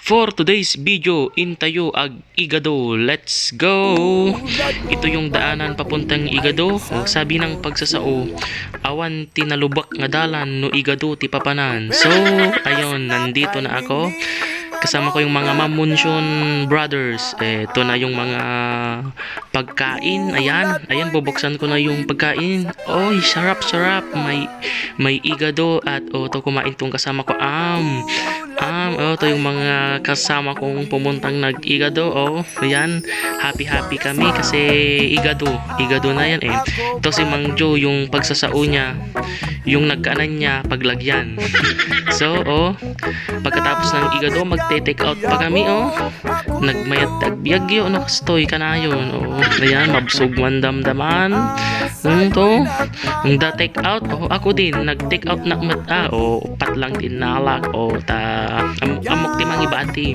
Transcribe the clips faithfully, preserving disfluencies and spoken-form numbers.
For today's video, intayo ag-igado. Let's go! Ito yung daanan papuntang igado. O, sabi ng pagsasao, awan ti nalubak nga dalan no igado ti papanan. So, ayun, nandito na ako. Kasama ko yung mga Mamuntion Brothers. Eh, ito na yung mga pagkain. Ayan, ayan, bubuksan ko na yung pagkain. Oy, sarap, sarap. May, may igado at, oh, to, kumain tong kasama ko. Am, am, oh, to yung mga kasama kong pumuntang nag-igado. Oh, ayan, happy, happy kami kasi igado. Igado na yan eh. Ito si Mang Joe, yung pagsasao niya, yung nagkaanan niya, paglagyan. So, oh, pagkatapos ng igado, magte-take out pa kami, oh. Nagmayat ti agbiagyo, no, kastoy, kanayon, oh. Ayan, mabsog man damdaman. Nung to, nung da take out, oh, ako din, nag-take out na met, ah, oh, upat lang din nalak, oh, ta, am-, amok ti mangibati.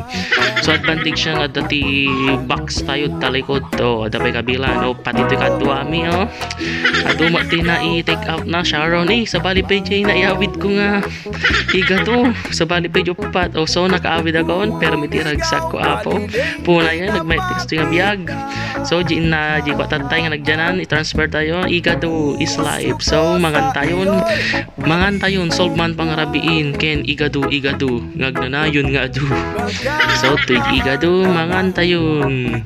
So, advantage siya nga dati box tayo talikod, oh, adda pay kabilan, oh, pati ti kadua mi, oh. Adu met ti na i-take out na, Sharon, eh, sabali pay jay na iawid ko nga igado, sabali pay jay upat. O, so, nakaawid akon, pero miti ragsak ko, Apo. Puna yan, nagmaitik ti nga biag. So, di na, di ba tatay nga nagdianan, i-transfer tayo. Igado is life. So, mangan tayon, mangan tayon, solve man pangarabiin, ken igado, igado, ngagnanayon nga adu. So, tuig igado, mangan tayon.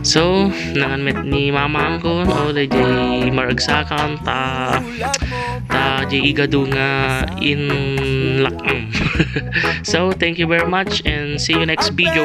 So, nangan met ni mama angkon, o, dayjay maragsakan, ta, ta, jay igado nga in lakam. So, thank you very much and see you next video.